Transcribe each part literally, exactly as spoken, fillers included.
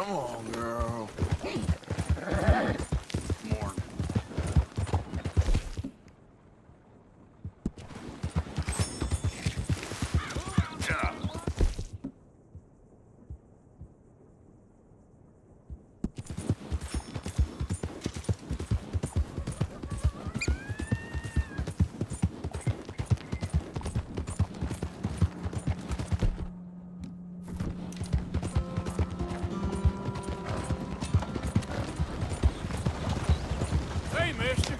Oh, girl. Morning. Hey, mister.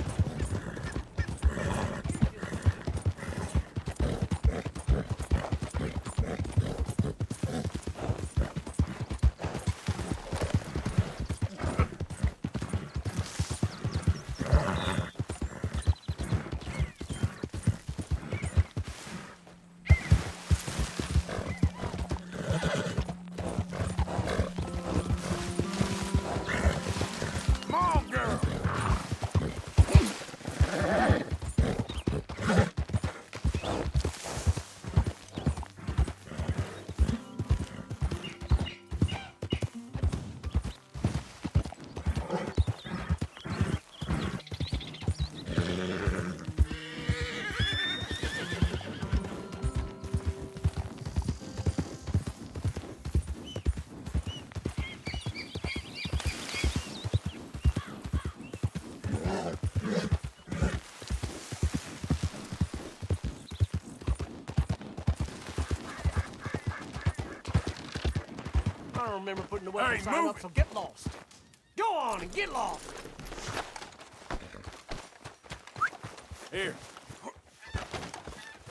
I don't remember putting the weapon sign up, so get lost. Go on and get lost. Here.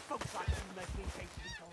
Folks like you make me chase people.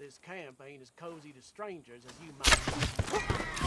This camp ain't as cozy to strangers as you might.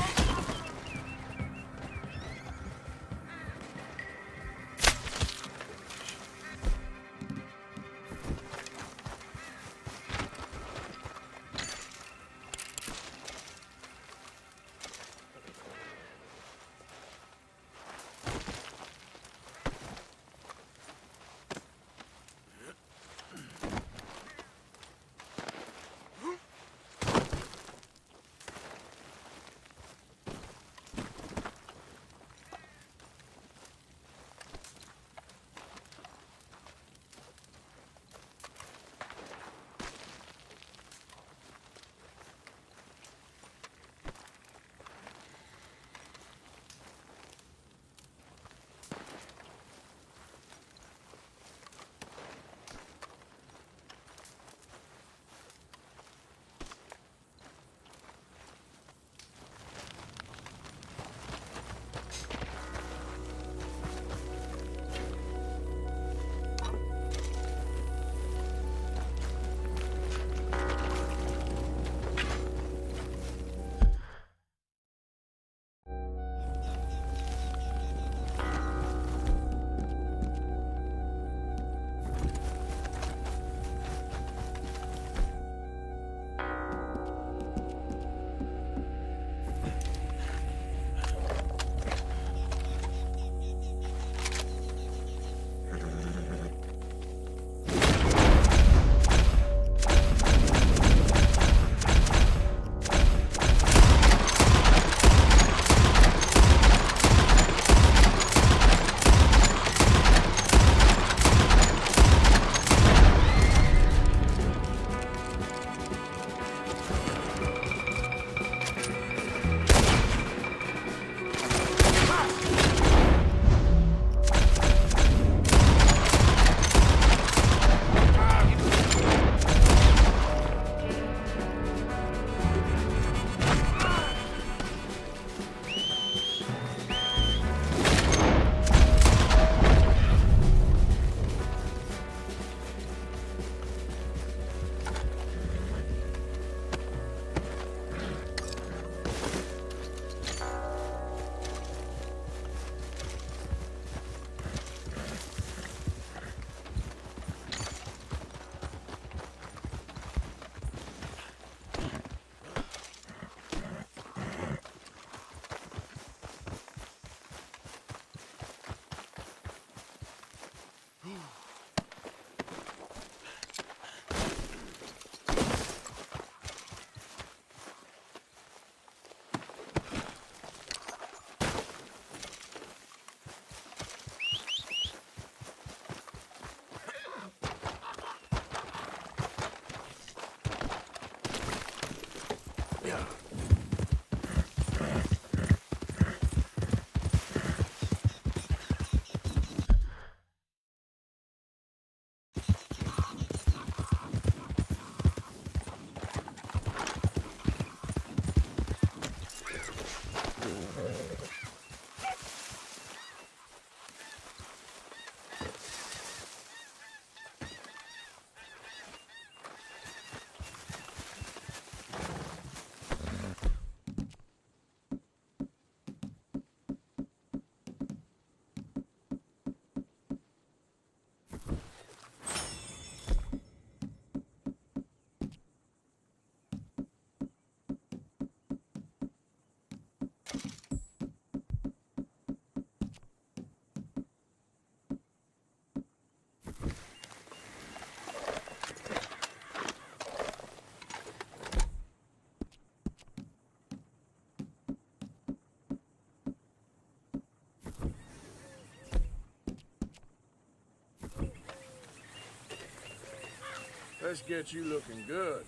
Let's get you looking good.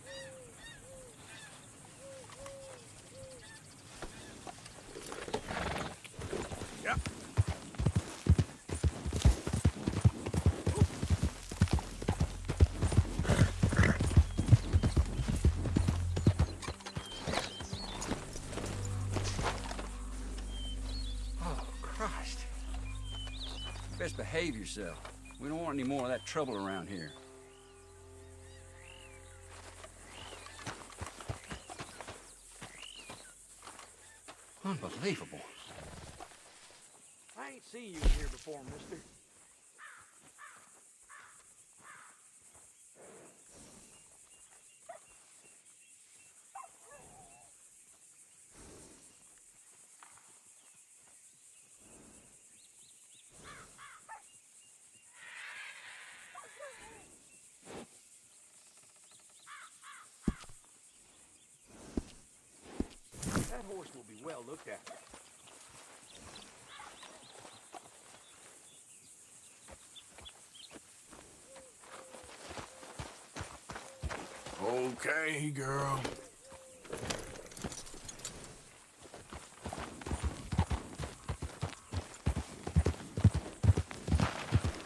Yep. Oh, Christ. Best behave yourself. We don't want any more of that trouble around here. Unbelievable. I ain't seen you here before, mister. That horse will be well looked after. Okay, girl.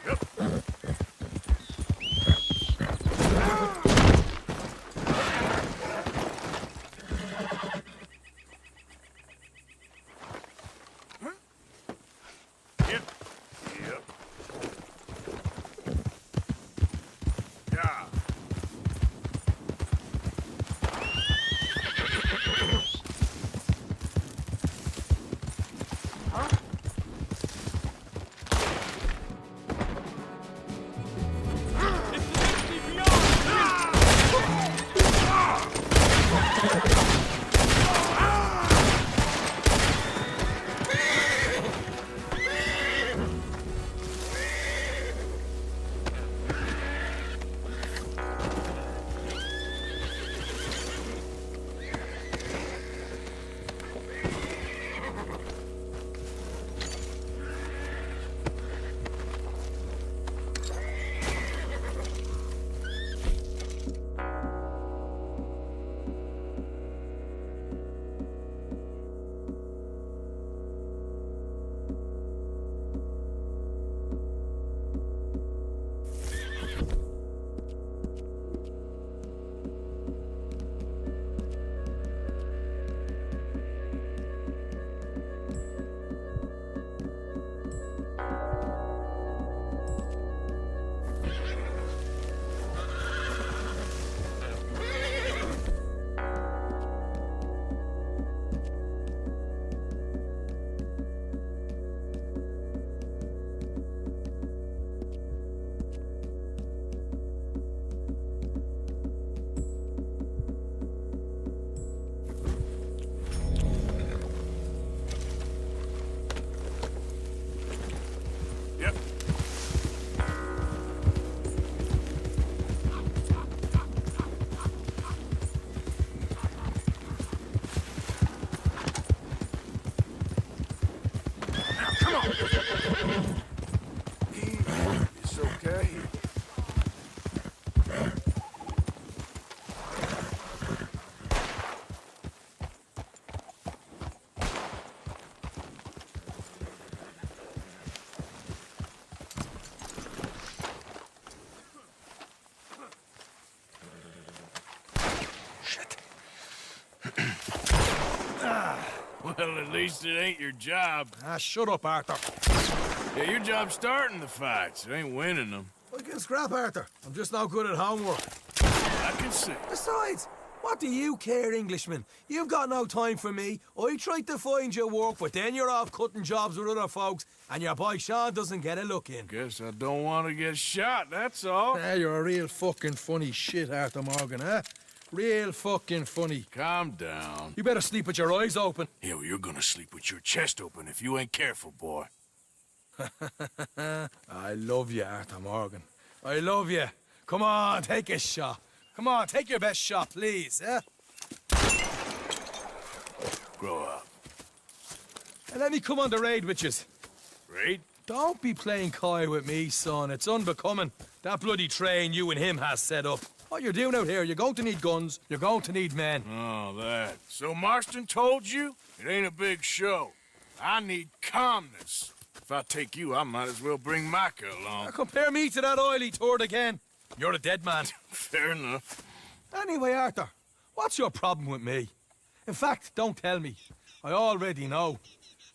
Yep. Yep. Yeah. Yep. Now, come on. It's okay. Shit. Well, at least it ain't your job. Ah, shut up, Arthur. Yeah, your job's starting the fights. It ain't winning them. We can scrap, Arthur. I'm just no good at homework. I can see. Besides, what do you care, Englishman? You've got no time for me. I tried to find you work, but then you're off cutting jobs with other folks, and your boy Sean doesn't get a look in. Guess I don't want to get shot, that's all. Ah, you're a real fucking funny shit, Arthur Morgan, huh? Real fucking funny. Calm down. You better sleep with your eyes open. Yeah, well, you're gonna sleep with your chest open if you ain't careful, boy. I love you, Arthur Morgan. I love you. Come on, take a shot. Come on, take your best shot, please, eh? Grow up. And let me come on the raid with yous. Raid? Don't be playing coy with me, son. It's unbecoming. That bloody train you and him has set up. What you're doing out here, you're going to need guns, you're going to need men. Oh, that. So Marston told you? It ain't a big show. I need calmness. If I take you, I might as well bring Micah along. Now compare me to that oily turd again. You're a dead man. Fair enough. Anyway, Arthur, what's your problem with me? In fact, don't tell me. I already know.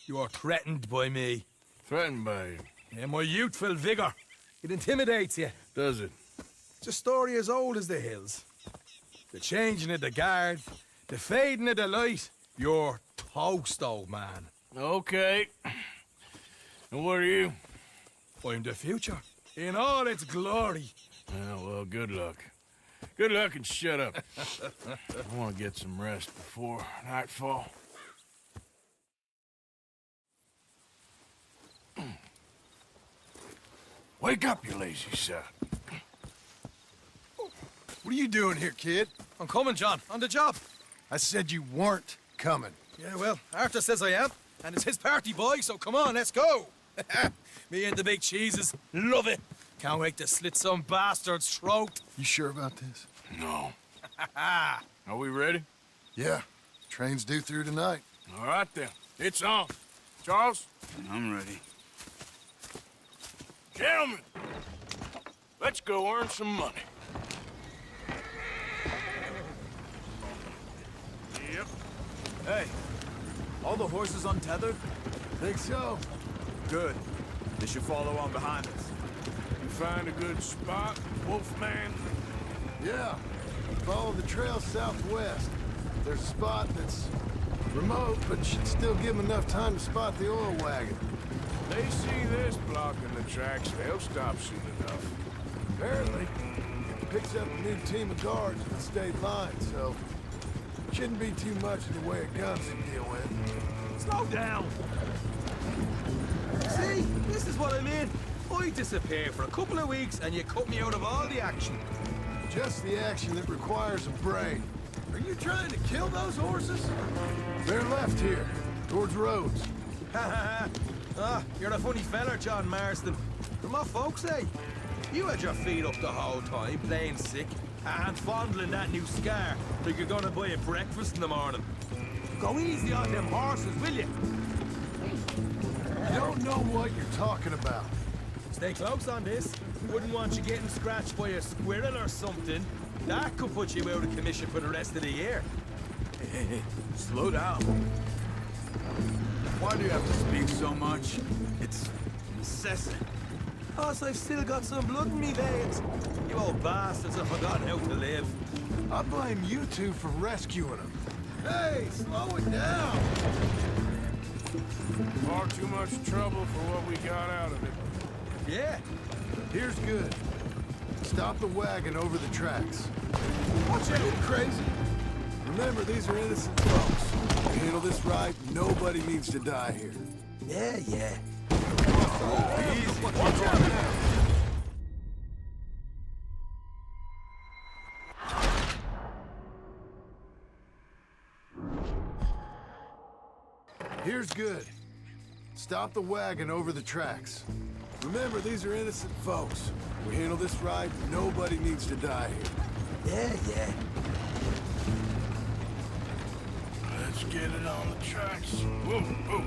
You're threatened by me. Threatened by you? Yeah, my youthful vigor. It intimidates you. Does it? It's a story as old as the hills. The changing of the guard, the fading of the light, You're toast, old man. Okay. And what are you? I'm the future, in all its glory. Yeah, well, good luck. Good luck and shut up. I want to get some rest before nightfall. Wake up, you lazy sod. What are you doing here, kid? I'm coming, John. On the job. I said you weren't coming. Yeah, well, Arthur says I am, and it's his party, boy, so come on, let's go. Me and the big cheeses, love it. Can't wait to slit some bastard's throat. You sure about this? No. Are we ready? Yeah, train's due through tonight. All right then, it's on. Charles? And I'm ready. Gentlemen, let's go earn some money. Yep. Hey, all the horses untethered? Think so. Good. They should follow on behind us. You find a good spot, Wolfman? Yeah. Follow the trail southwest. There's a spot that's remote, but should still give 'em enough time to spot the oil wagon. They see this blocking the tracks, they'll stop soon enough. Apparently, it picks up a new team of guards at the state line, so shouldn't be too much in the way of guns to deal with. Slow down! See, this is what I mean. I disappear for a couple of weeks and you cut me out of all the action. Just the action that requires a brain. Are you trying to kill those horses? They're left here, towards Rhodes. Ha ha ha! Ah, you're a funny fella, John Marston. But my folks, eh? You had your feet up the whole time, playing sick, and fondling that new scar like you're gonna buy it breakfast in the morning. Go easy on them horses, will you? You don't know what you're talking about. Stay close on this. Wouldn't want you getting scratched by a squirrel or something. That could put you out of commission for the rest of the year. Hey, hey, hey, slow down. Why do you have to speak so much? It's incessant. 'Cause I've still got some blood in me veins. You old bastards have forgotten how to live. I blame you two for rescuing him. Hey, slow it down! Far too much trouble for what we got out of it. Yeah. Here's good. Stop the wagon over the tracks. Watch out! Crazy. Remember, these are innocent folks. We handle this right, nobody needs to die here. Yeah, yeah. Easy. Watch out now. Here's good. Stop the wagon over the tracks. Remember, these are innocent folks. We handle this right, nobody needs to die here. Yeah, yeah. Let's get it on the tracks. Whoa, whoa.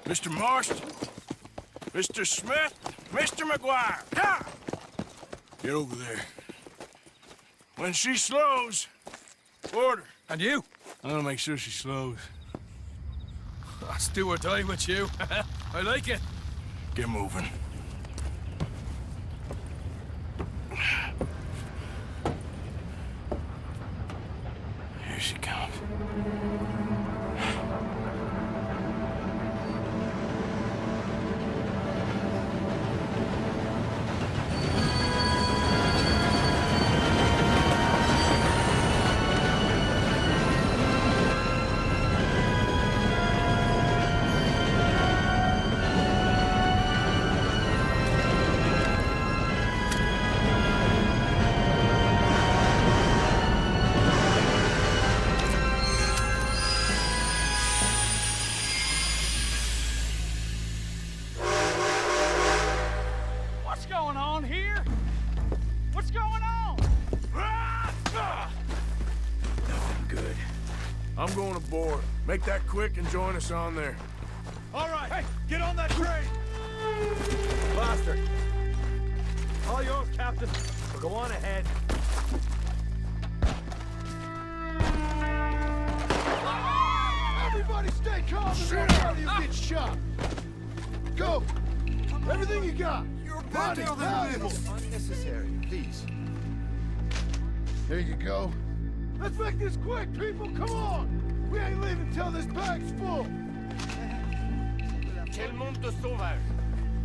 Mister Marston, Mister Smith, Mister McGuire, come! Get over there. When she slows, order. And you? I'm gonna make sure she slows. That's do or die with you. I like it. Get moving. Here she comes. What's going on here? What's going on? Nothing good. I'm going aboard. Make that quick and join us on there. All right, hey, get on that train! Blaster, all yours, Captain. We'll go on ahead. Everybody stay calm before one of you gets shot. Go! Everything you got! You're Money, valuables. Unnecessary, please. There you go. Let's make this quick, people. Come on. We ain't leaving till this bag's full. Quel monde de sauvages.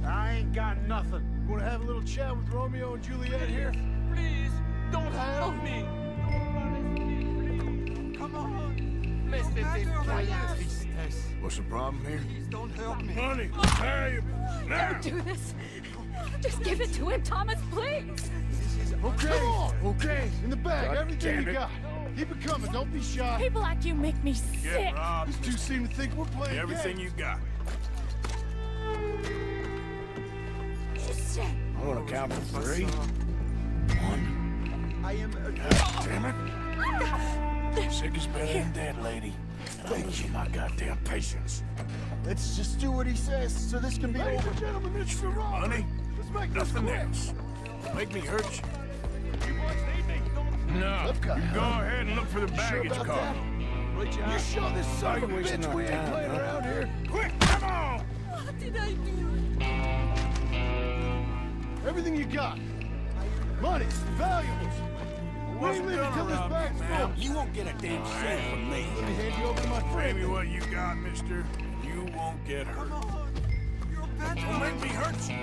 I ain't got nothing. Wanna have a little chat with Romeo and Juliet here? Please, don't help me. Don't punish me, please. Come on. Mais c'était pas la tristesse. What's the problem here? Please don't hurt me. Money, valuables, now! Don't do this. Just give it to him, Thomas, please. Okay, okay. In the bag, everything you got. Keep it coming, don't be shy. People like you make me sick. These two seem to think we're playing games. Everything you got. Shit. I'm gonna count to three. One. I am. God damn it. Sick is better than dead, lady. And I'm losing my goddamn patience. Let's just do what he says so this can be over. Ladies and gentlemen, this is the robbery. Money? Let's make this quick. Nothing else. Make me hurt you. You boys need me? No. You go ahead and look for the baggage car. You sure about that? You sure this son of a bitch we ain't playing around here? Quick, come on! What did I do? Everything you got. Money, valuables. We ain't leaving till this bag's full. You won't get a damn thing from me. Let me hand you over to my friend. Baby, what you got, mister? You won't get hurt. Come on. You're a bad guy. Don't make me hurt you.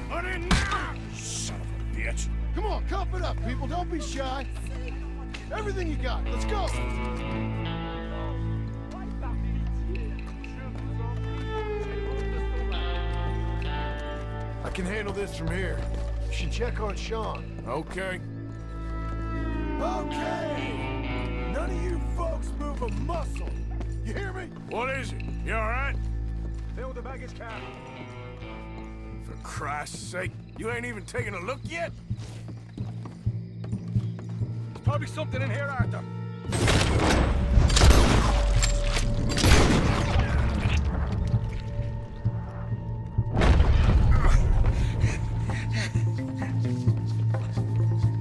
Put in now! Son of a bitch. Come on, cuff it up, people. Don't be shy. Everything you got. Let's go. I can handle this from here. You should check on Sean. Okay. Okay! None of you folks move a muscle. You hear me? What is it? You all right? Fill the baggage car. For Christ's sake, you ain't even taken a look yet? There's probably something in here, Arthur.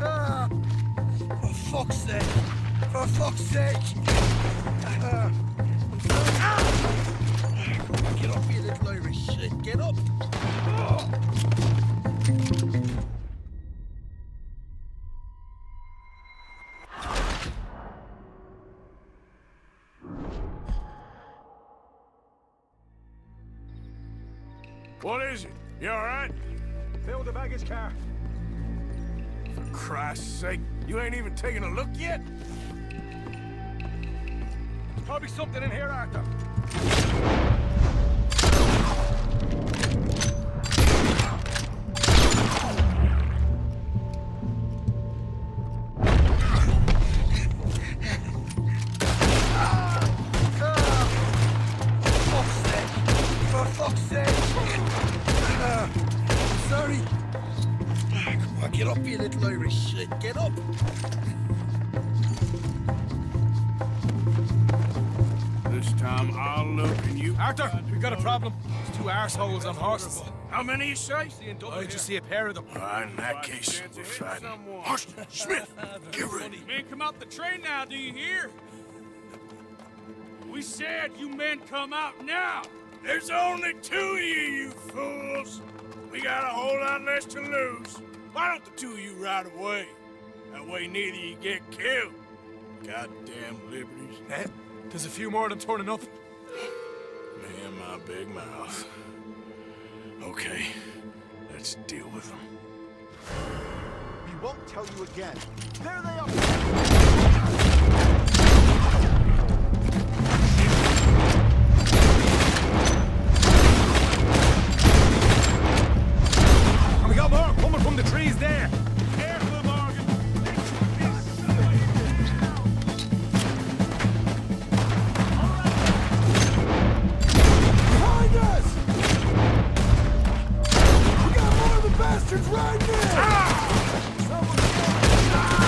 Ah, for fuck's sake! For fuck's sake! Ah, I'm sorry. Ah! Get up, you little Irish shit! Get up! What is it? You all right? Fill the baggage car. For Christ's sake, you ain't even taken a look yet? There's probably something in here, Arthur. For fuck's sake! For fuck's sake! Sorry! Come on, get up, you little Irish shit. Get up! This time I'll look and you... Arthur, we've got a problem. There's two assholes on horses. How many you say? I just see a pair of them. All right, in that case, we're fighting. Hush! Smith, get ready. Men come out the train now, do you hear? We said you men come out now. There's only two of you, you fools. We got a whole lot less to lose. Why don't the two of you ride away? That way neither of you get killed. Goddamn liberties. Eh? There's a few more of them torn up. Me and my big mouth. Okay, let's deal with them. We won't tell you again. There they are. We got more coming from the trees there. Careful, Morgan. Behind us! We got more of the bastards riding in! Ah! Someone get him! Ah!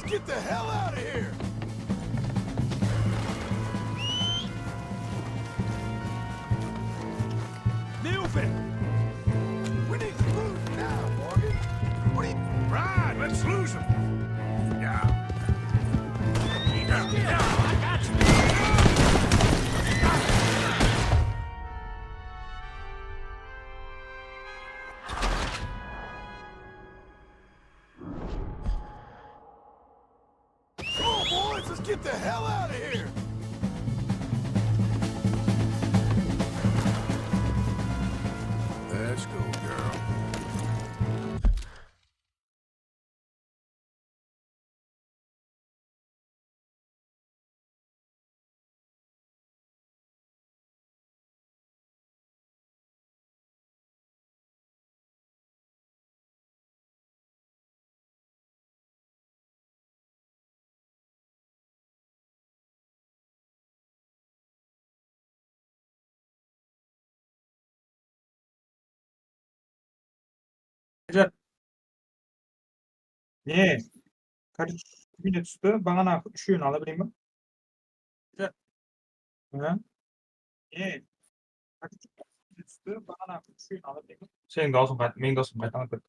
Get the hell out of here! Move it! We need to move now, Morgan. What are you... Right, let's lose him. Yeah. Yeah, yeah, I got you. Come on, boys, let's get the hell out of here! Let's go, girl. Ájep. Ne? Korоче, tústi, baǵanaǵı úshewin ala bereyin ba? Ájep. Há? Ne? Korоче, tústi, baǵanaǵı úshewin ala bereyin ba? Seniń dawısıń qayt-, meniń dawısım qaytadan kirdi.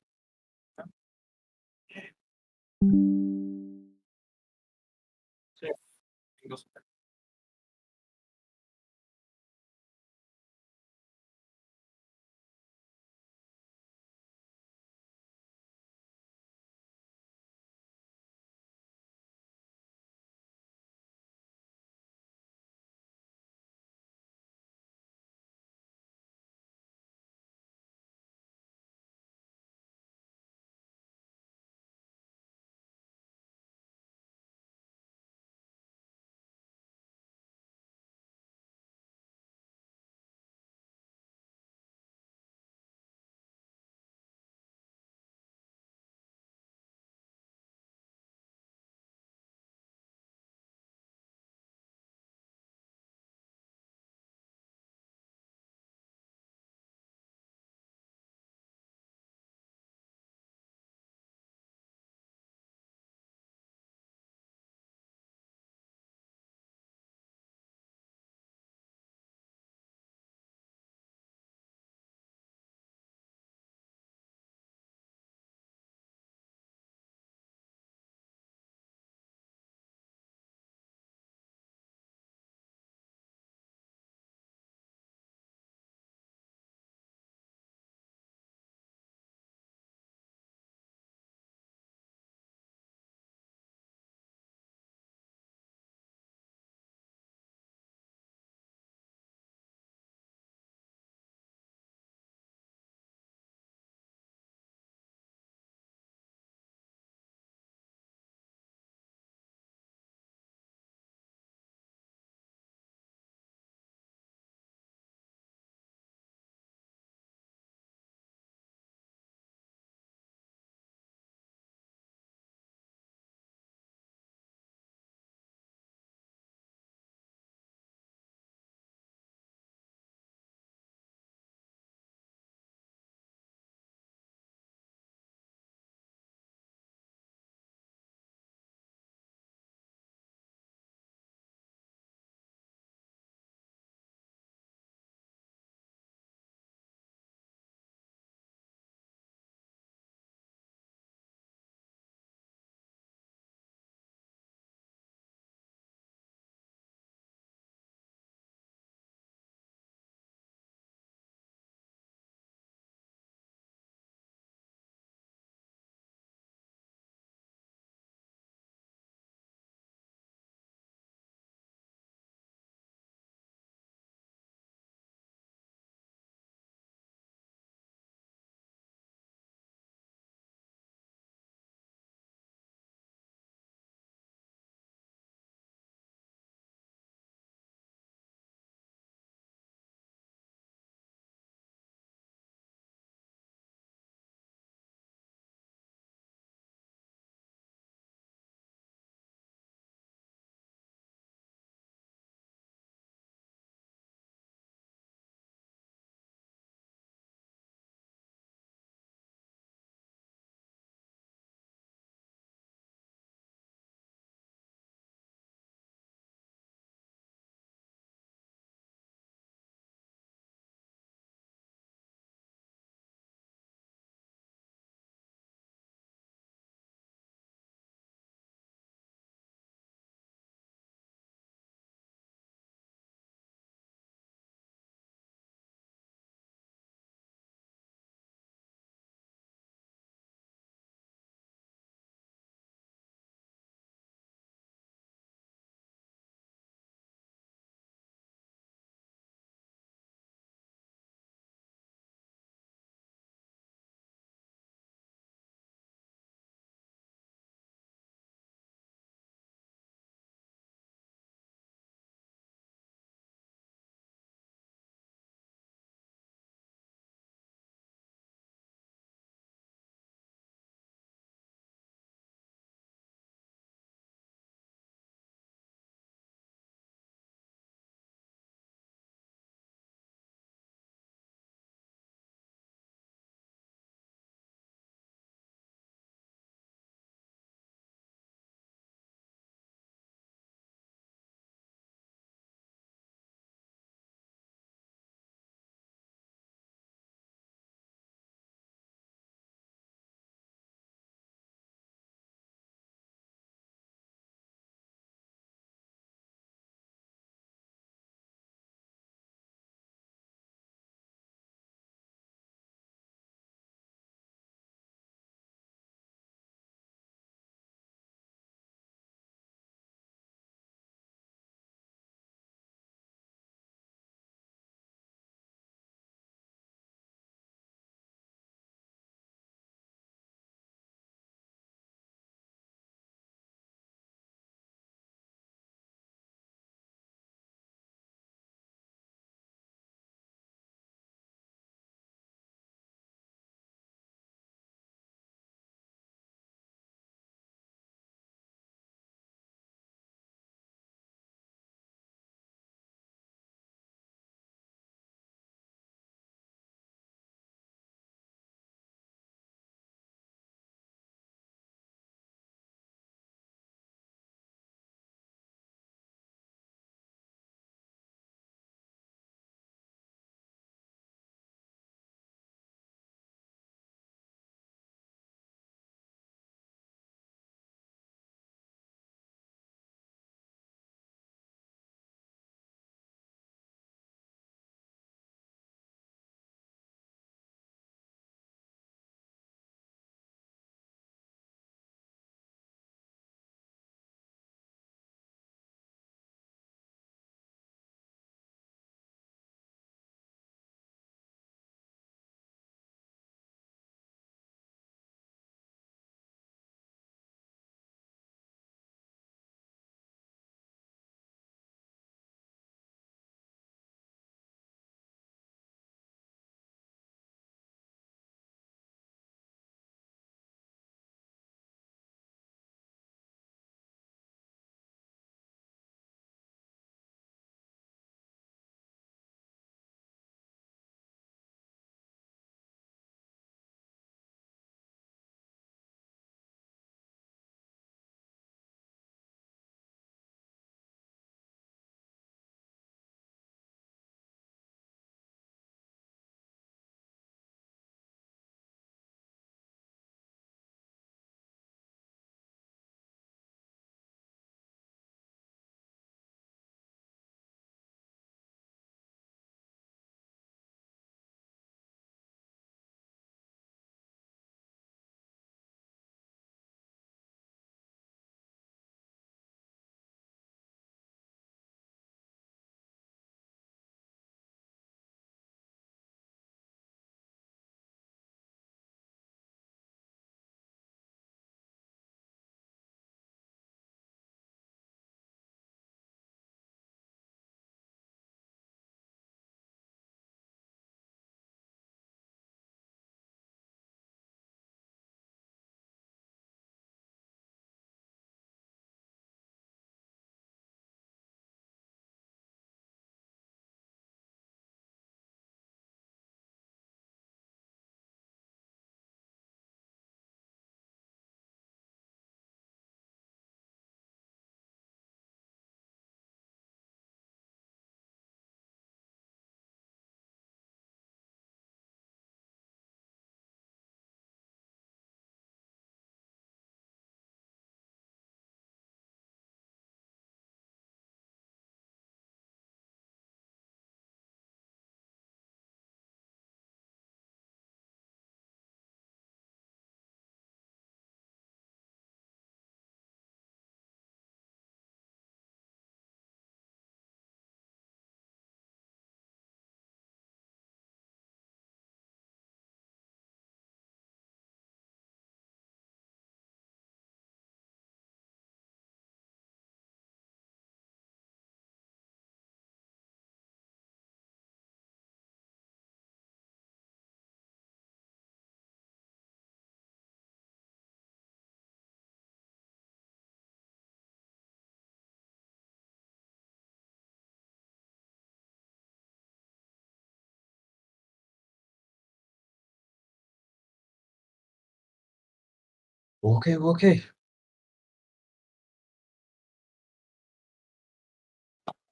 Okey, okey.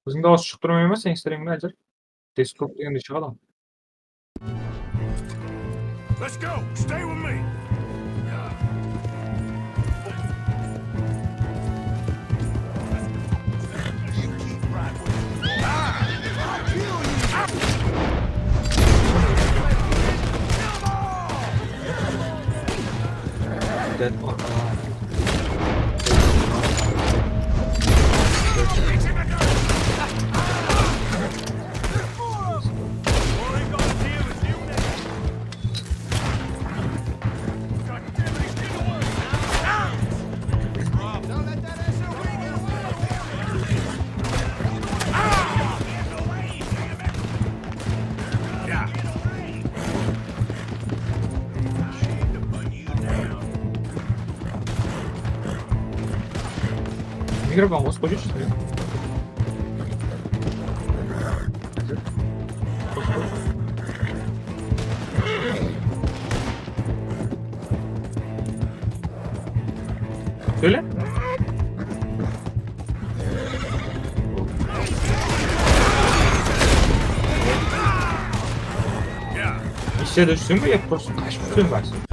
Biziń dawıs shıǵıp turmay ma seniń streamde házir? Desktop degende shıǵadı ǵoy. Let's go. Stay with me. You keep right with me. I'll kill you. Dead or alive. Mikrofon qosıp qoyshı. Sóyle. Eshitedi, júrseń be, ya prosto qashıp júrseń be?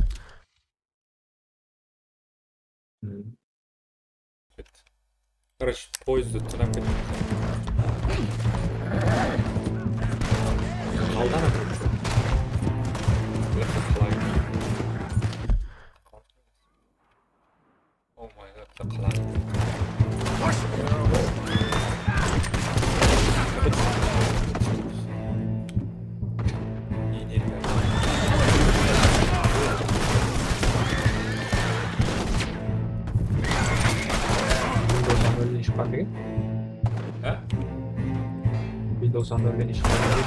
Короче, poezdi tırnap kettim. Qaldan aqırı. Oh my god, qaladı. Windows Android ish qiladi.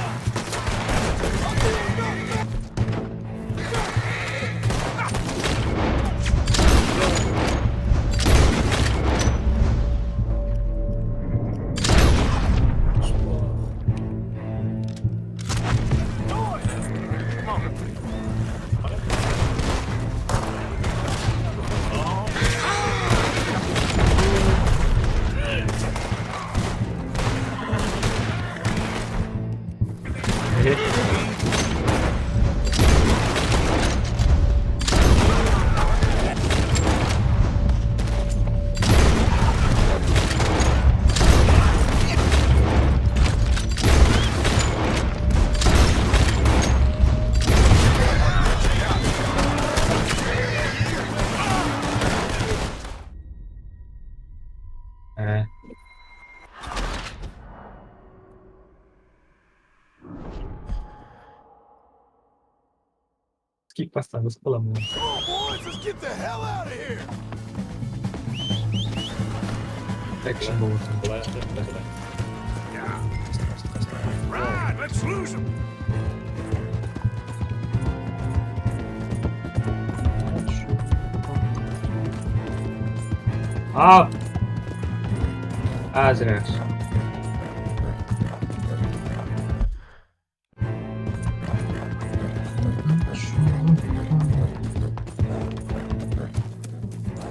Skip bassańız qalaman. Come on, boys, let's get the hell out of here. Action bolsın. Bılay atayıq ta, bılay. Right, let's lose 'em. Al. Házir, házir.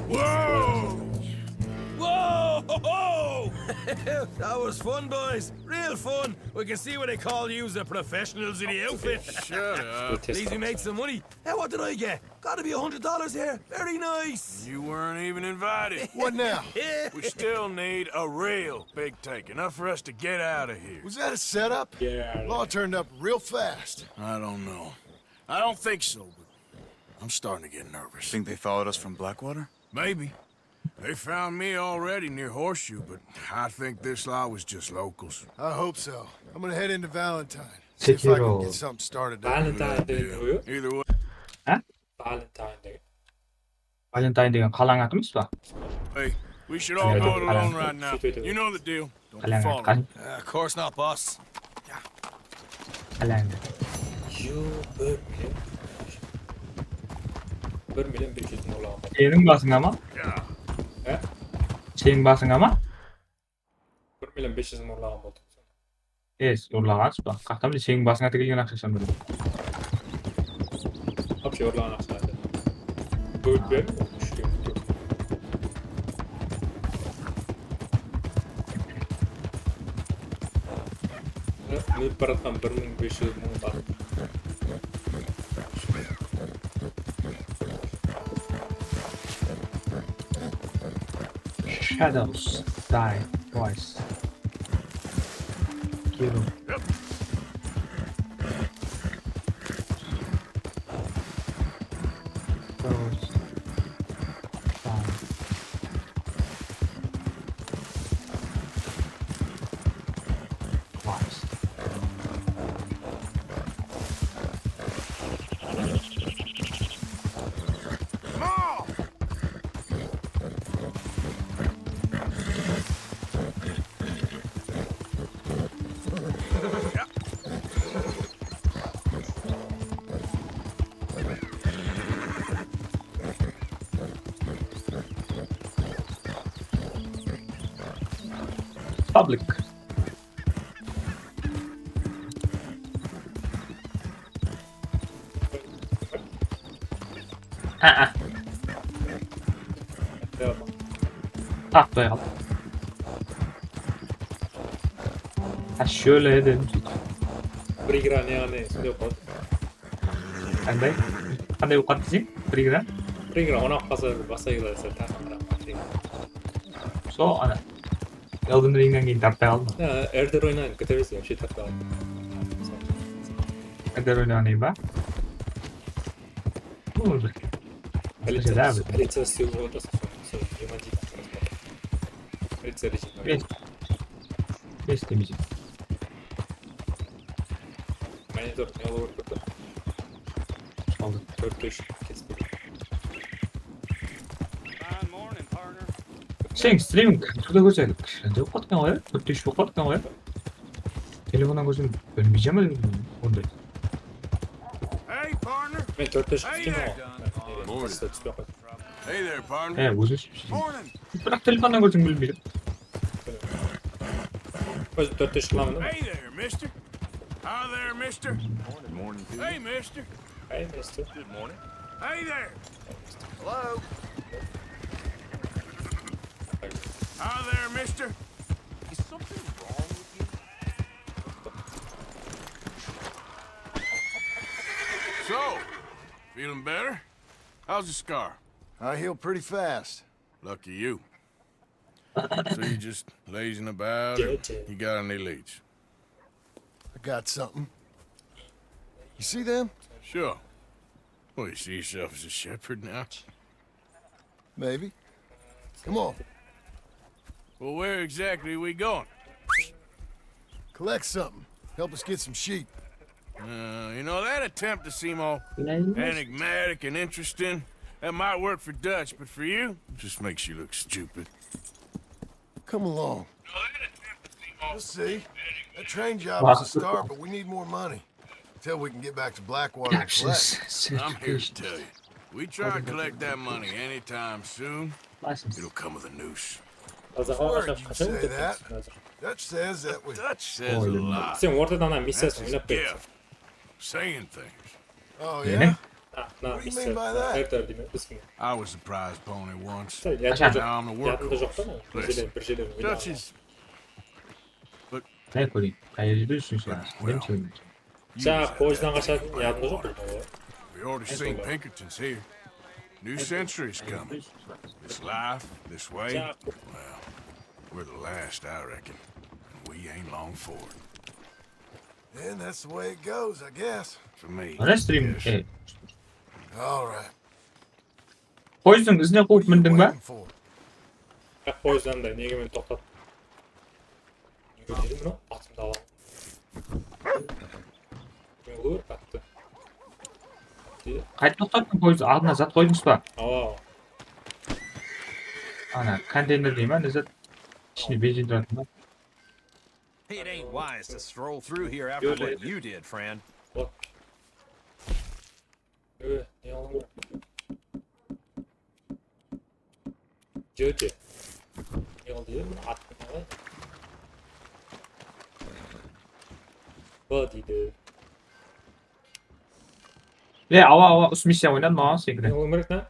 Whoa! Whoa! Ho, ho! That was fun, boys. Real fun. We can see why they call you the professionals in the outfit. Shut up. At least we made some money. Hey, what did I get? Gotta be a hundred dollars here. Very nice. You weren't even invited. What now? We still need a real big tank, enough for us to get out of here. Was that a setup? Yeah. Law turned up real fast. I don't know. I don't think so, but I'm starting to get nervous. Think they followed us from Blackwater? Maybe. They found me already near Horseshoe, but I think this lot was just locals. I hope so. I'm gonna head into Valentine. See if I can get something started down there. Valentine degen kim? Either way. Há? Valentine degen. Valentine degen qalań atı emes pa? Hey, we should all go it alone right now. You know the deal. Don't follow. Of course not, boss. Qalań. Yo, bir million. Bir million bes júz mıń urlaǵan boldı. Seniń basıńa ma? Há? Seniń basıńa ma? Bir million bes júz mıń urlaǵan boldı. Es, urlaǵansız ba? Qaqtam seniń basıńa tigilgen aqsha sandım. Вообще urlaǵan aqsha. Bóyt ber. Minip baratqan bir mıń bes júz mıń bar. Shadows die twice. Kill. Ghost die twice. Public. Á-á. Tapbay qaldım. Ha, shóle dedim. Bir igra ne, ne, ne qıldı? Qanday? Qanday bolıp qaldı deseń? Bir igra? Bir igra onap qalsa, basqa igra sál taqırıraq. Sol, ana. Elden Ringnen keyin tartpay qaldım. Ya, Elden Ringnen kete berse, вообще tartpay qaldım. Elden Ringnen keyin ba? Policiya, policiya islep otırsa, sol, sol, jigirma jeti. Policiya rejimi. Bes. Bes demeyecek. Monitor ne olur burada? Aldı. Dört beş kesip. Sen streaming kompyuterda kórsek, kishkene bolıp qaldı eken ǵoy, ya? Tórt de úsh bolıp qaldı eken ǵoy, ya? Telefonnan kórsem, bilmeyjeme onday. Hey, partner. Men tórt de úsh kútken ǵoy. Morning. Tasta túspey qoydı. Hey there, partner. He, ózi. Morning. Biraq telefonnan kórsem bilmeydi. Ózim tórt de úsh qılaman da. Hey there, mister. Hi there, mister. Morning, morning to you. Hey, mister. Hey, mister. Good morning. Hey there. Hello. Hi there, mister. Is something wrong with you? So, feeling better? How's the scar? I heal pretty fast. Lucky you. So you just lazing about, or you got any leads? I got something. You see them? Sure. Well, you see yourself as a shepherd now? Maybe. Come on. Well, where exactly are we going? Collect something. Help us get some sheep. Uh, you know, that attempt to seem all enigmatic and interesting, that might work for Dutch, but for you, it just makes you look stupid. Come along. You'll see. That train job was a start, but we need more money. Until we can get back to Blackwater and collect. I'm here to tell you, we try and collect that money anytime soon, it'll come with a noose. Of course you'd say that. Dutch says that we... Dutch says a lot. Sen ortada ana missiyasın oynap beresiz. Saying things. Oh, yeah? What do you mean by that? I was the prize pony once. Now I'm the workhorse. Listen, Dutch is... Qay kóreyin? Qay jerde júrsiń sen? Well, you was at that thing in Blackwater. We already seen Pinkertons here. New century's coming. This life, this way, well, we're the last, I reckon. And we ain't long for it. Then that's the way it goes, I guess. For me, yes. All right. Poezddiń izine quwıp mindiń ba? Biraq poezd anday, nege meni toqtattı? Nege deydi mına? Atımdı alam. Men ulıwır qattı. Qaytip toqtattıń poezdi? Aldına zat qoydıńız ba? Awa. Ana, konteyner dey ma, ne zat? Ishine benzin turatuǵın ba? It ain't wise to stroll through here after what you did, friend. Ö, ne qılaman? Joje. Ne qıldı ya? Atın qalay? B deydi. E, awa, awa, usı missiya oynadım, awa, sekirip. Ne qılıwım kerek, na?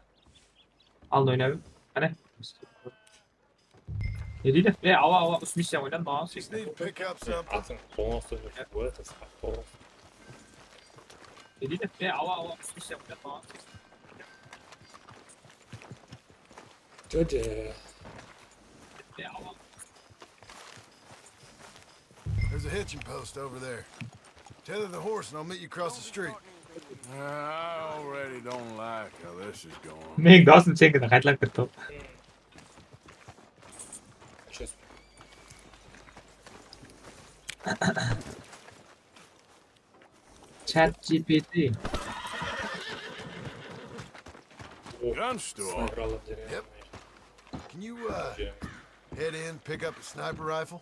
Aldın oynap. Qáne. Ne deydi? E, awa, awa, usı missiya oynan maǵan. Just need to pick up something. Atın qońası ne deydi? Ne deydi? E, awa, awa, usı missiya oynan maǵan. Jode. E, awa. There's a hitching post over there. Tether the horse and I'll meet you across the street. I already don't like how this is going. Meniń dawsım senikine qaytalap ketti ǵoy. Chat G P T. Gun store. Yep. Can you, uh, head in, pick up a sniper rifle?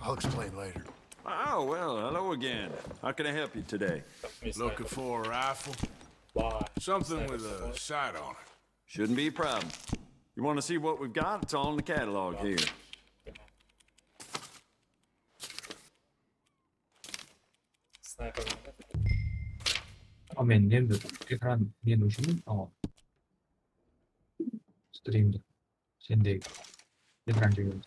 I'll explain later. Oh, well, hello again. How can I help you today? Looking for a rifle? Something with a sight on it. Shouldn't be a problem. You want to see what we've got? It's all in the catalog here. Snayper. A, men endi ekran men ushın, a, strimde. Sendey ekran jegim.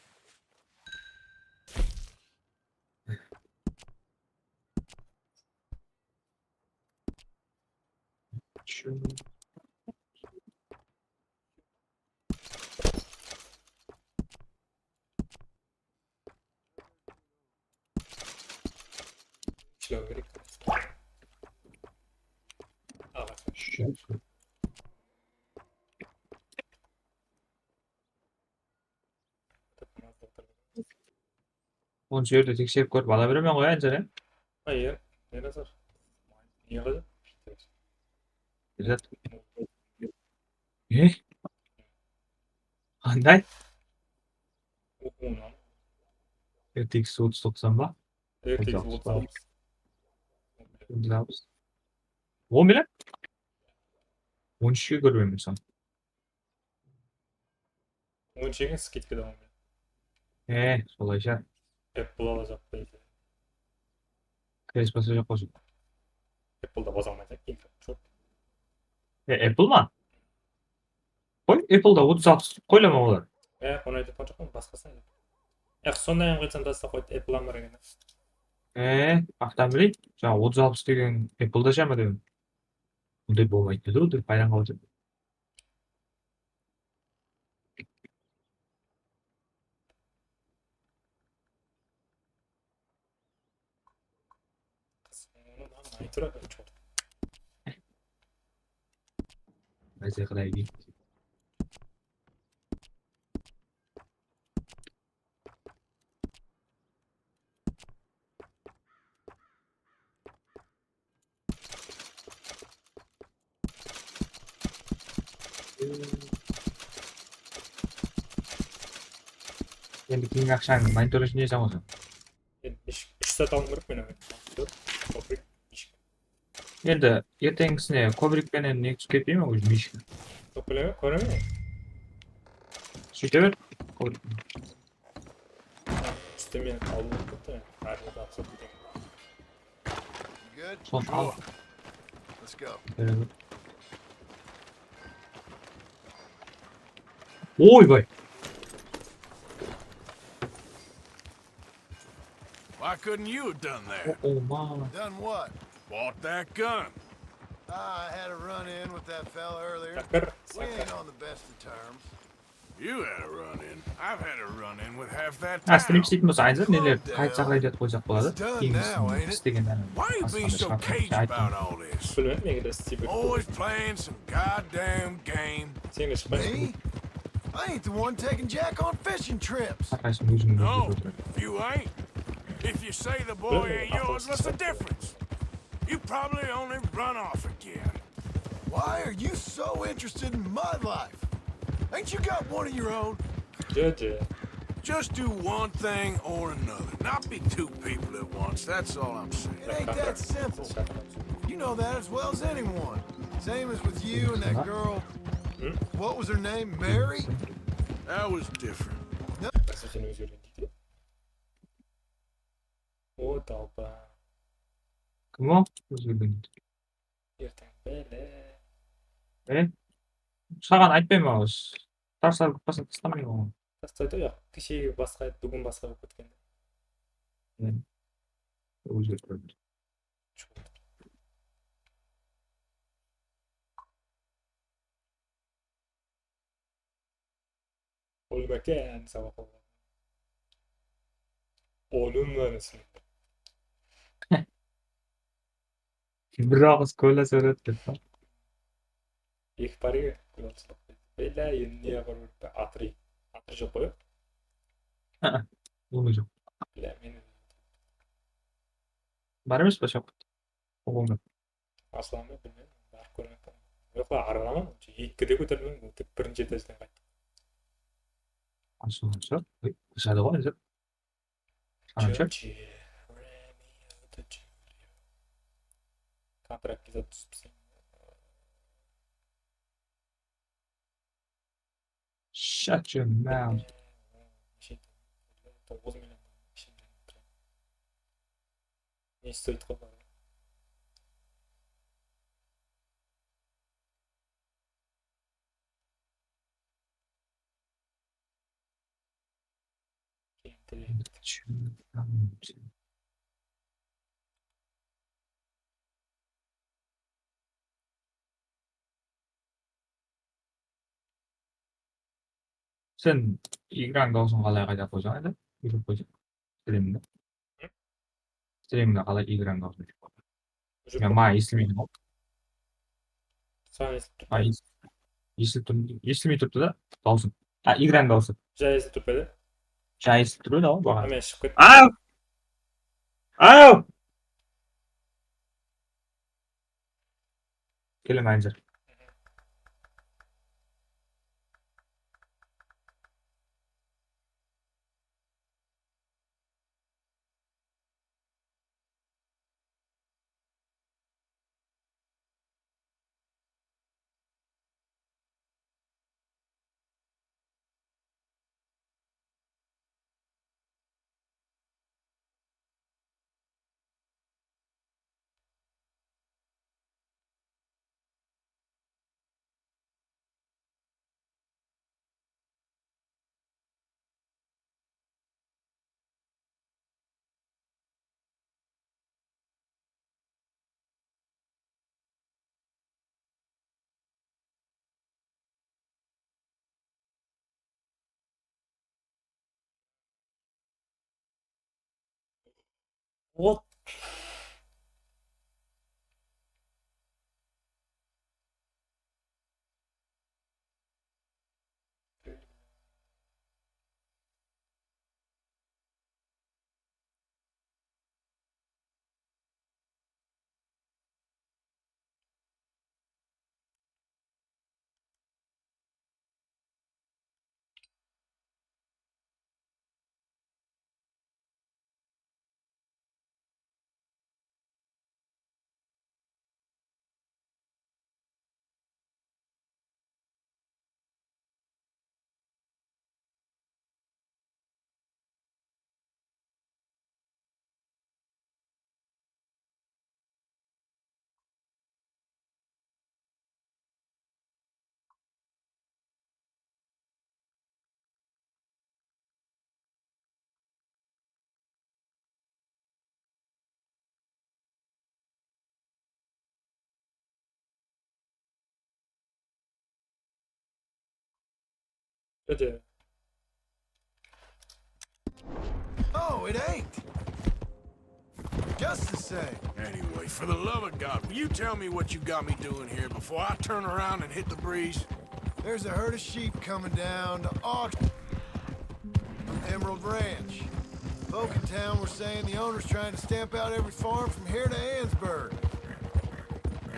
İşlew kerek. Awa. Onı jerde tekserip kórip ala beremen ǵoy, Anzere. Hayır, ne nazar? Ne qıldı? Bilzat. Ne? Qanday? Oqıwınan. R T X otız toqsan ba? R T X otız alpıs. Otız alpıs. On million? On úshke kórip edim son. On úshke skidka da on million. E, solayja. Apple alajaq pa eken? Kres basajaq bolsın. Apple da baza almaydı, keyin. E, Apple ma? Qoy, Apple da otız alpıs qoylama olar. E, onı aytıp atqan joqpan, basqasın aytıp. Yaǵ, sonday hám qılsam tasta qoydı, Apple almar eken. E, maqtan bileyik. Jańa otız alpıs degen Apple da jama dedim. Bunday bolmaydı edi, dep hayran qaldım. Mázze qılayın. Endi keyin aqshań monitor ushın neysen bolsa. Endi úsh, úsh zat alıwım kerek men. Monitor, kobrik, mishka. Endi erteńgisine kobrik penen ne túsip ketpey me, ózi mishka? Kóremen. Súyte ber. Kobrik. Ústi meni alıp ketti. Hár jerde aqsa ketedi. Good? Son al. Sure. Let's go. Ee, oy, boy. Why couldn't you have done that? Oh, oh, man. Done what? Bought that gun. Ah, I had a run-in with that fella earlier. Sakır, we ain't on the best of terms. You had a run-in. I've had a run-in with half that town. Ha, stream ishleytin bolsa, Anzir, neler qayt saqlay dep qoysaq boladı. Keyin islegen bárin. Why you being so cagey about all this? Bilmedim, nege de istey berdi. Always playing some goddamn game. Sen de shıqpay. Me? I ain't the one taking Jack on fishing trips. Har qaysı ózińiz. No, you ain't. If you say the boy ain't yours, what's the difference? You probably only run off again. Why are you so interested in my life? Ain't you got one of your own? Judge. Just do one thing or another. Not be two people at once, that's all I'm saying. It ain't that simple. You know that as well as anyone. Same as with you and that girl. What was her name? Mary? That was different. No. Sen ózgergen deydi. O, talpa. Kim o? Ózgergen deydi. Erteń bele. E? Saǵan aytpayman, tars alıp taslamay ǵoy. Tastaydı ya, keshegi basqa edi, búgin basqa bolıp ketken. Ózgertip qoydı. Olimake, endi sabaq. Olim mánisi. Bir aǵız kola sóyret dep pa? Eki parige. Bela, endi ne qılıp atır? Atır joq qoy. Onıń joq. Bela, meni. Bar emes pa, shap? Oǵıldı. Aslandı bilmem, barıp kórmekpen. Yoq, arılaman, ekide kóterilmem, tek birinshi etajdan qayttım. Aslanshı, ey, aşadı ǵoy, házir. Anamsha? Kontrakt bize túsipsen. Shut your mouth. Toǵız million. Ne isleydi qo? Sen igrań dawısın qalay qaytarıp qoysań, endi? Igrip qoysań. Strimdi. Strimdi qalay igrań dawısın? Men maǵan esitilmeydi ǵoy. Saǵan esitilip turıptı. Ay, es-, esitilip tur-, esitilmey turıptı da, dawısın. A, igrań dawısı. Jay esitilip turıptı. Jay esitilip turıptı ǵoy, baǵan. Men shıǵıp kettim. Aw! Aw! Kelemen, Anjar. Вот. Bitte. Oh, it ain't. Just the same. Anyway, for the love of God, will you tell me what you got me doing here before I turn around and hit the breeze? There's a herd of sheep coming down to auction from Emerald Ranch. Folk in town were saying the owner's trying to stamp out every farm from here to Annesburg.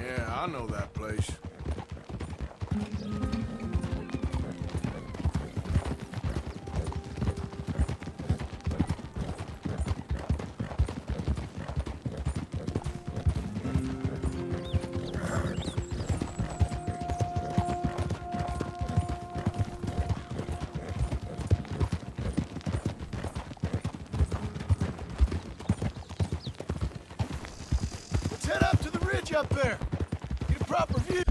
Yeah, I know that place. Let's head up to the ridge up there. Get a proper view.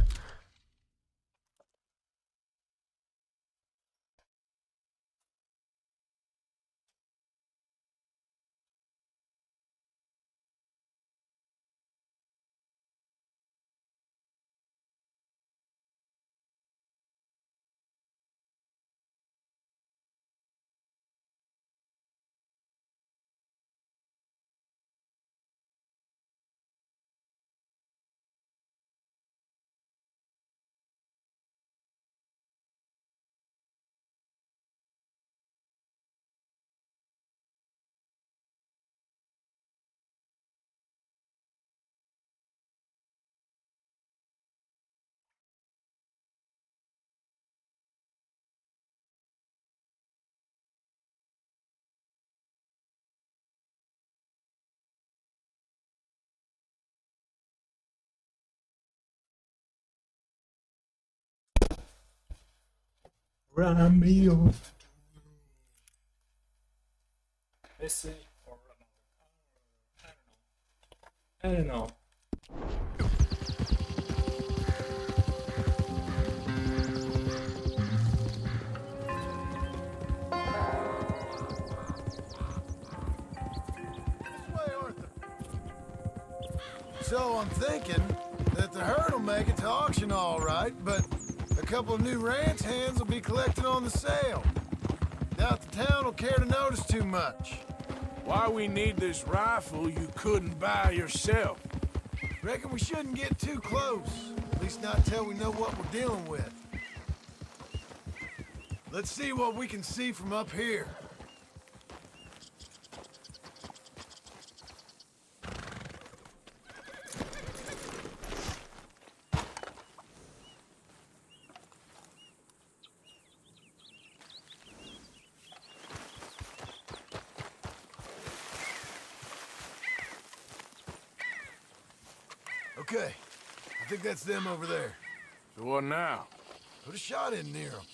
Ramiro. Messi or Ronaldo. I don't know. I don't know. This way, Arthur. So I'm thinking that the herd will make it to auction all right, but a couple of new ranch hands will be collecting on the sale. Doubt the town will care to notice too much. Why we need this rifle you couldn't buy yourself? Reckon we shouldn't get too close, at least not till we know what we're dealing with. Let's see what we can see from up here. Okay, I think that's them over there. So what now? Put a shot in near 'em.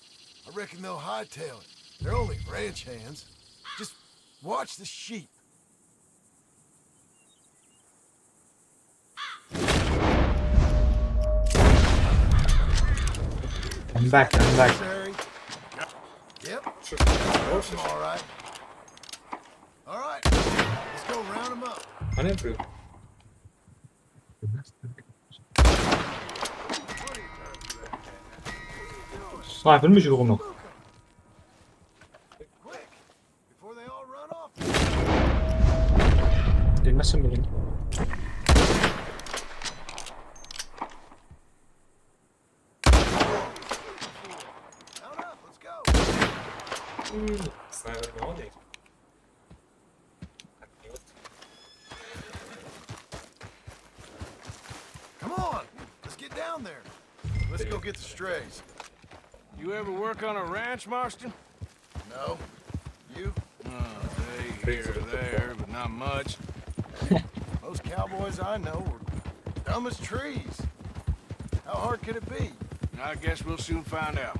I reckon they'll hightail it. They're only ranch hands. Just watch the sheep. I'm back, I'm back. Sorry. Yep. All right. All right. Let's go round 'em up. Qáne birew? Snayper me júr ǵo mınaw? Quick. Before they all run off. Degmezsen bugün. Mount up, let's go. Sniper ne oldu? Come on, let's get down there. Let's go get the strays. You ever work on a ranch, Marston? No. You? Oh, they here, there, but not much. Most cowboys I know were dumb as trees. How hard could it be? I guess we'll soon find out.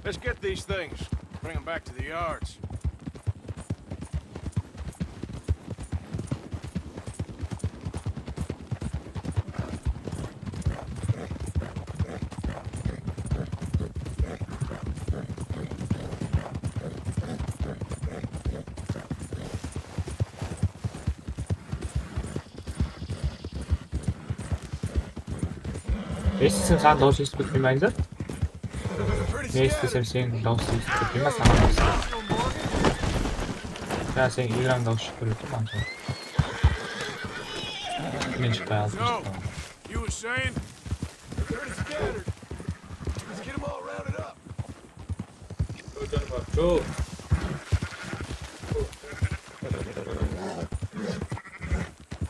Let's get these things. Bring 'em back to the yards. Eshitsem, saǵan dawıs esitip ketpeymen da. Ne istesem, seniń dawıs esitip ketpeymen, saǵan dawıs esitip. Ya, seniń ekrań dawıs shıǵıp turıp tur, maǵan. Men shıqpay aldım. You were saying? They're pretty scattered. Let's get 'em all rounded up.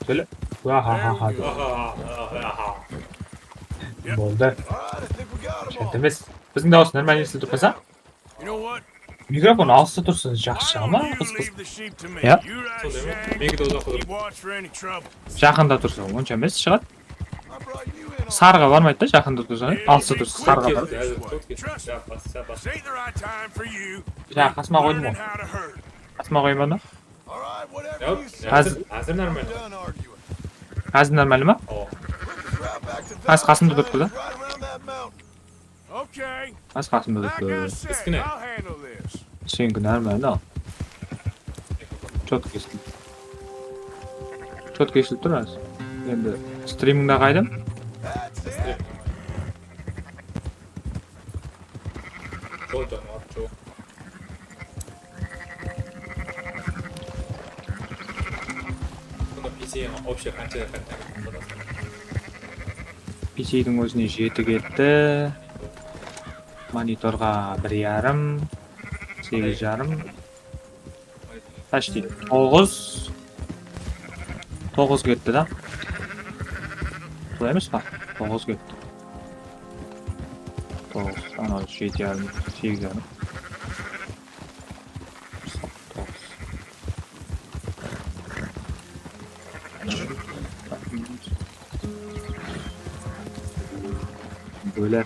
Söyle. Ahahaha. Boldı. Shart emes. Biziń dawıs normal esitilip turmasa? Mikrofon alısta tursa jaqsı shıǵa ma? Qız, qız. Ya. Sol ema? Meniki de uzaqta tur. Jaqında tursa onsha emes shıǵadı. Sarıǵa barmaydı da, jaqında tursa, alısta tursa sarıǵa barıp. Házir sol keldi. Ja, bas, ja, bas. Ja, qasıma qoydım ǵoy. Qasıma qoyayın ba onı? Házir, házir normal. Házir normal ma? Awa. Házir qasımda turıptı da. Házir qasımda turıptı. Kichkene. Seniki normal da. Chotko esitip. Chotko esitip tur házir. Endi strimingde qaydım? Jol janıwar, jol. Bunda P C ǵa общий qanshaydı qayttan? P C diń ózine jeti ketti. Monitorǵa bir yarım, segiz jarım. Почти. Toǵız. Toǵız ketti da. Solay emes pa? Toǵız ketti. Toǵız, anaw jeti yarım, segiz yarım. Toǵız. Bóler.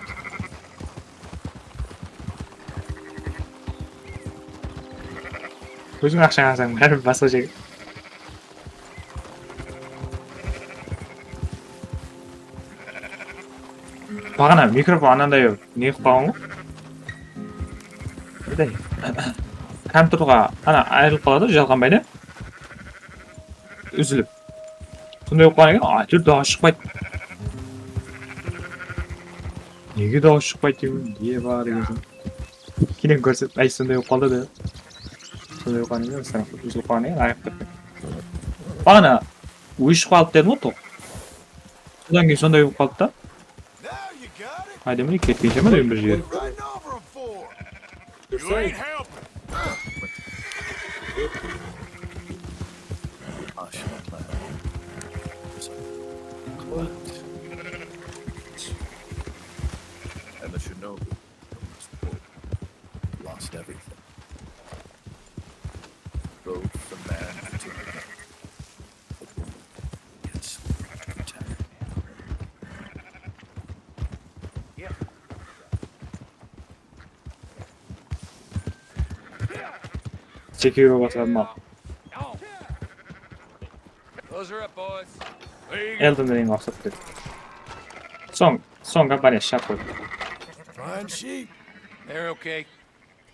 Óziń aqshań alsań, báribir basqa jerge. Baǵana mikrofon ananday ne qılıp qalǵan ǵoy. Birday. Kompyuterge ana ayırılıp qaladı, jalǵanbay ne? Úzilip. Sonday bolıp qalǵan eken, áytewir dawıs shıqpaydı. Nege dawıs shıqpaydı deymen, ne bar degen soń. Keyin kórset, áy, sonday bolıp qaldı da. Sonday bolıp qalǵan eken, úzilip qalǵan eken, ayıp ketken. Baǵana óship qalıp dedim ǵoy, toq. Sodan keyin sonday bolıp qaldı da. Áydemli ketpeyinshi ma, bir jerge. Júrseń. And the shinobi lost everything. Both the man and the woman. It's Sekiruv basladım al. Close her up, boys. Elden Ring uqsap ketedi. Soń, soń kompaniya shap qoydı. Fine sheep. They're okay.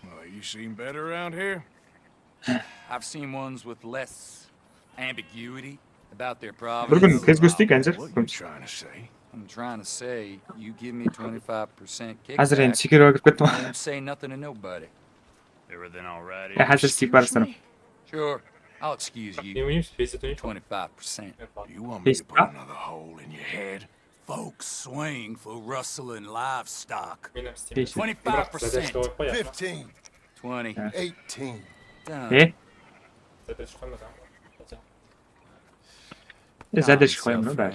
Well, you seem better around here. I've seen ones with less ambiguity about their Bir kún providence. Kez kórseteyik, házir. What you trying to say? I'm trying to say, you give me twenty-five percent kickback. Házir endi Sekiruv kirip kettim. I won't say nothing to nobody. Everything all right? Ya, házir Steve barısın. Sure, I'll excuse you. Ne oynayız? Twenty-five percent. You want me to put another hole in your head? Folks swing for rustling livestock. Twenty-five percent. Fifteen. Twenty. Eighteen. Done. E? Zadержка qoyamın da.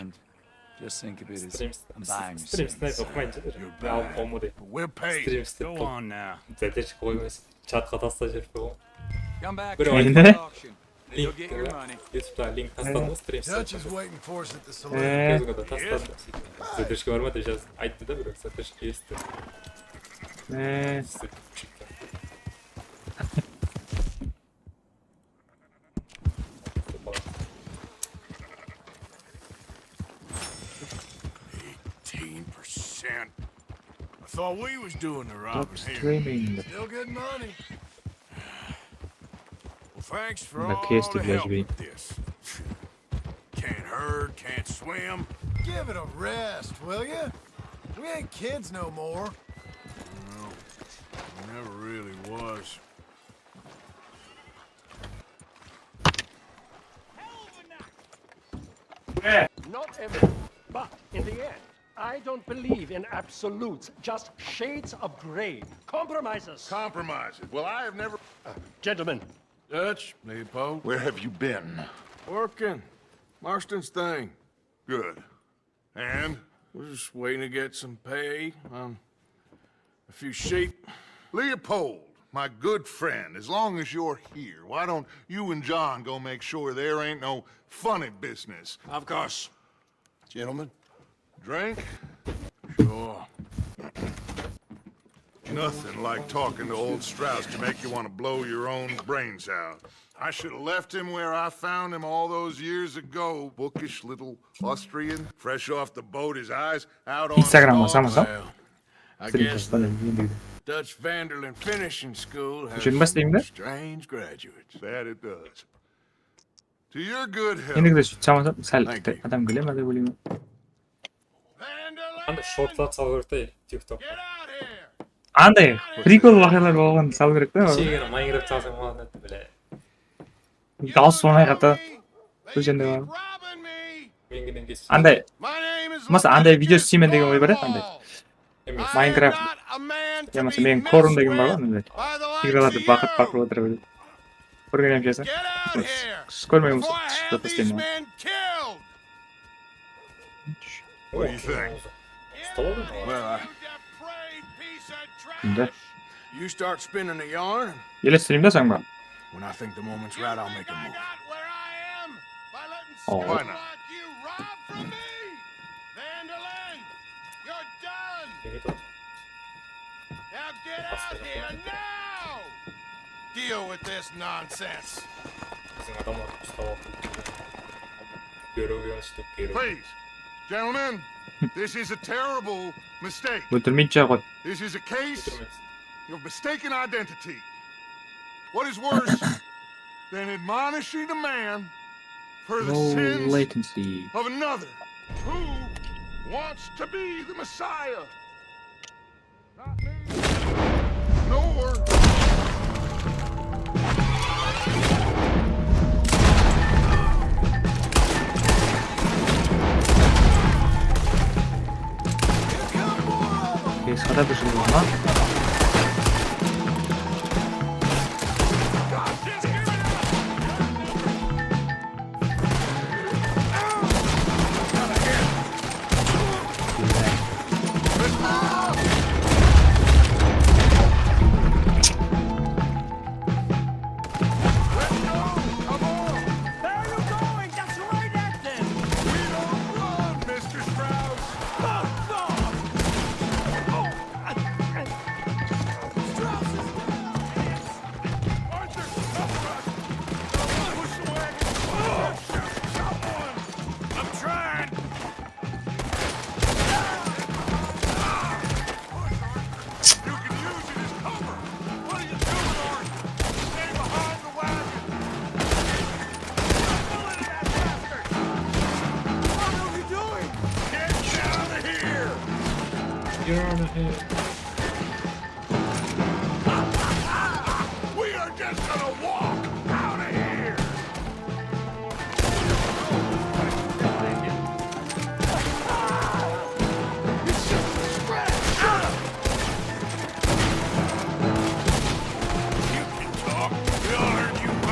Just think of it as I'm buying you some insight. You're bad. We're paid. Go on now. Zadержка qoymasın. Chatqa tasta jiberippen ǵoy. Come back to the auction. You'll get your money. YouTube'da link tasladım ǵoy, stream. Dutch is waiting for us at the saloon. Facebook'ta tasladım. Zadержка bar ma dep jaz, ayttı da birov, zadержка esti. Eighteen percent. I thought we was doing the robbing here. Streaming. Still good money. Well, thanks for all the help with this. Can't herd, can't swim. Give it a rest, will ya? We ain't kids no more. Well, we never really was. Not everyone, but in the end, I don't believe in absolutes, just shades of gray. Compromises. Compromises. Well, I have never. Uh, gentlemen. Dutch, Leopold. Where have you been? Working. Marston's thing. Good. And? We're just waiting to get some pay on a few sheep. Leopold, my good friend, as long as you're here, why don't you and John go make sure there ain't no funny business? Of course. Gentlemen, drink? Sure. Nothing like talking to old Strauss to make you want to blow your own brains out. I should have left him where I found him all those years ago. Bookish little Austrian, fresh off the boat, his eyes out on Instagramǵa small salmasam. Well, I guess the Dutch Vanderlyn finishing school has strange graduates. That it does. To your good health. Endigi de sóytip salmasam, sál adam kele ma dep oylayman. Qanday shortlar salıw kerek te, TikTokqa. Anday prikol waqıyalar bolǵandı salıw kerek ta. Keshegina Minecraft salsań bolatuǵın edi, bile. Dawıs bolmay qaldı. Bul jerde bar. Anday, bolmasa anday video isleymen degen oy bar edi, anday. Minecraft yamasa meniń korum degen bar ǵoy, mine. Igralardı baqırıp-baqırıp otırıp. Kórgen emeshesiz. Siz kórmegen bolsa, shıqtı tasleyman. What do you think? Well, I Endi. You start spinning the yarn. Ele streamda sen ba? When I think the moment's right, I'll make a move. Oh. Why not? Now get out here now! Deal with this nonsense. Biziń adamlardı ustap alıp. Geri uyanıshtıp, geri. Please, gentlemen, this is a terrible mistake. Óltirmeydi, qoy. This is a case of mistaken identity. What is worse than admonishing a man for the sins of another who wants to be the Messiah? Not me. Nor Qısqada bir jıl bolma. Where are you going? That's right at them! We don't run, Mister Strauss! Fuck off! Oh! Strauss is down! Arthur, help us! Push the wagon! Shoot someone! I'm trying! You can use it as cover! What are you doing, Art? Stay behind the wagon! What are you doing? Get out of here! Get out of here. We are just gonna walk out of here!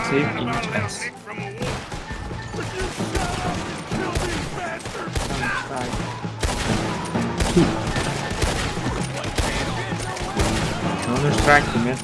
Save in chest. Counter strike, man.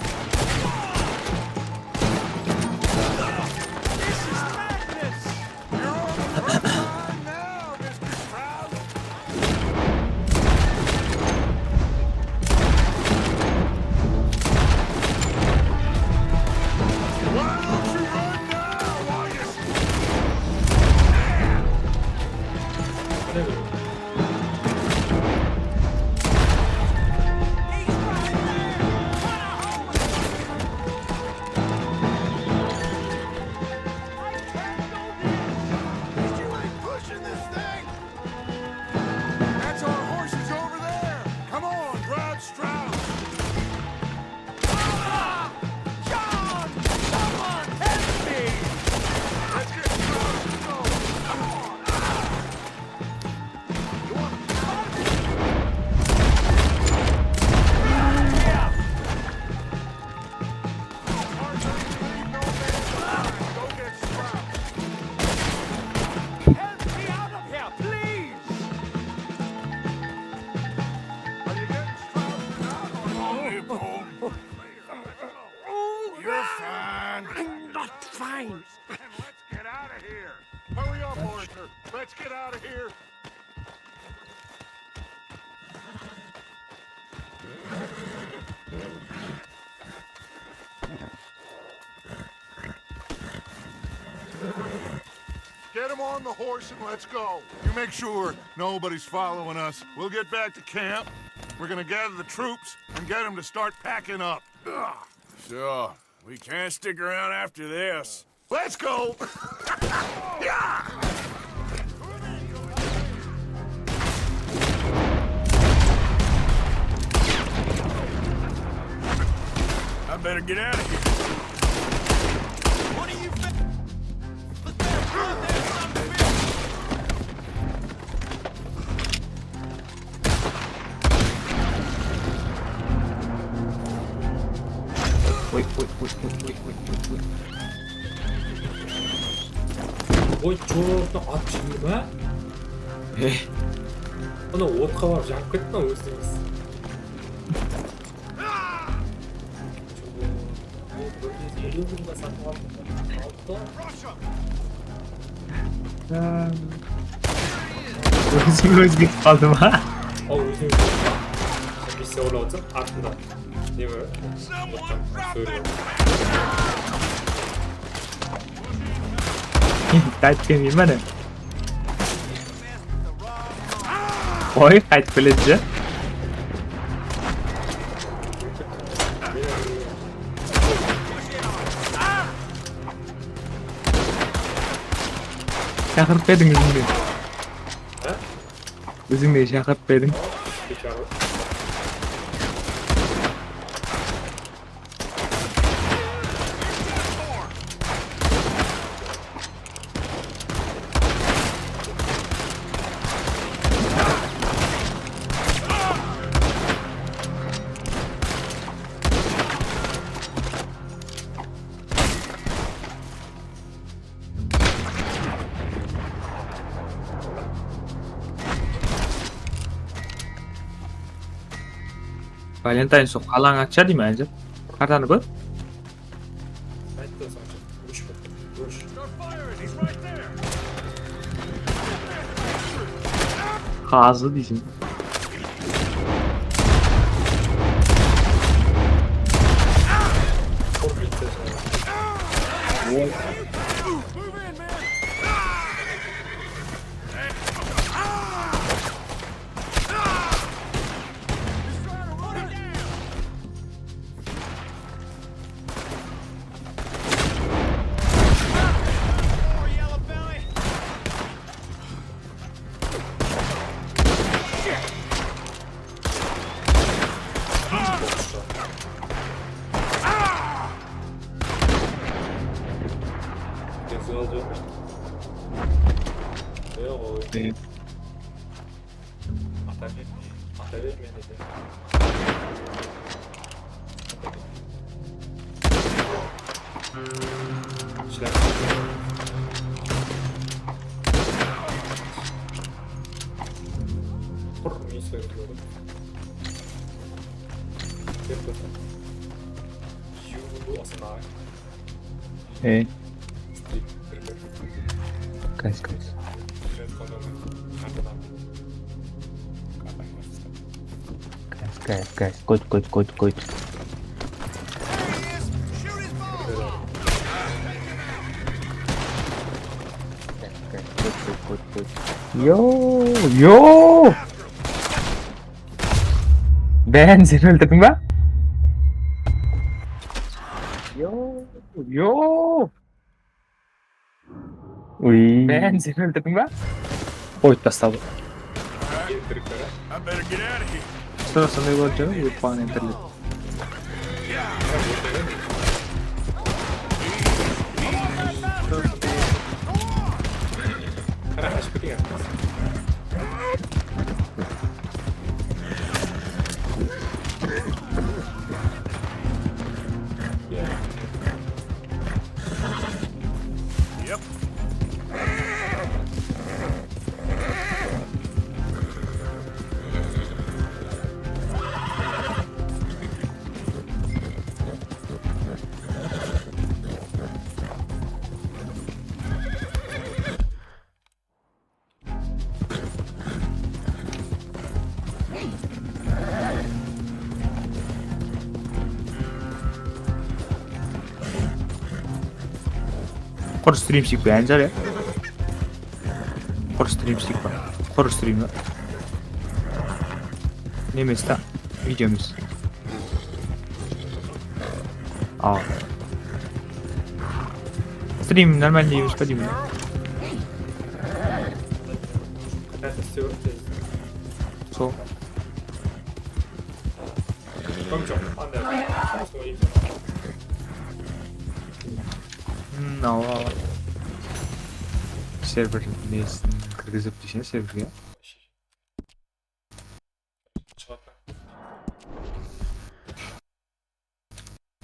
That's our horses over there! Come on, grab Strauss! Ah! John! Someone help me! Let's get Strauss to go! Come on! Ah! You want You're fine. I'm not fine. Let's get out of here. Hurry up, Arthur. Let's get out of here. Get him on the horse and let's go. You make sure nobody's following us. We'll get back to camp. We're gonna gather the troops and get them to start packing up. Ugh. So, we can't stick around after this. Let's go! Yeah! I better get out of here. What are you? Ой, ой, ой, ой, ой, ой, ой, ой. Oy, jortı at jeyme. Eh, Ana otqa barıp janıp ketti mına ózimiz. Ol bir júz eliw mıńǵa satıp aldı. Aldı. ózim ózim ketip qaldım ha. Al ózim. Missiya orlap atırsan, artında. Ne bar? Someone drop that. Oy, qaytıp keledi. Shaqırıp pa ediń ózińdi? Ózińdi shaqırıp pa ediń? Valentine, sol qalań atsha deymen, Anzir. Kartanı kór. Qazı deyseń. Yoq, oy. Ata berme, ata berme dedi. Shlap. Qur, men soyıp qoydım. Kel, qoysa. Yu, asma. Ey. Guys, guys. Guys, guys, guys. Good, good, good, good. Guys, guys, good, good, good, good. Yo, yo! Ben, sen óltirdiń ba? Yo, yo! Uy. Ben, sen óltirdiń ba? Qoyıp tastadı. Sırasında yol canı, yutpaǵın enterlep. Qara, qashıp ketiń artıq. Qur strimshik pe, Anzar, ya? Qur strimshik pa? Qur strim pa? Nemes ta, videomız. Al. Stream normalno emes pa deymen. Sol. Hmm, awa, awa. Server nesin kirgizip deyseń serverge.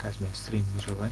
Házir men streamdi jabay.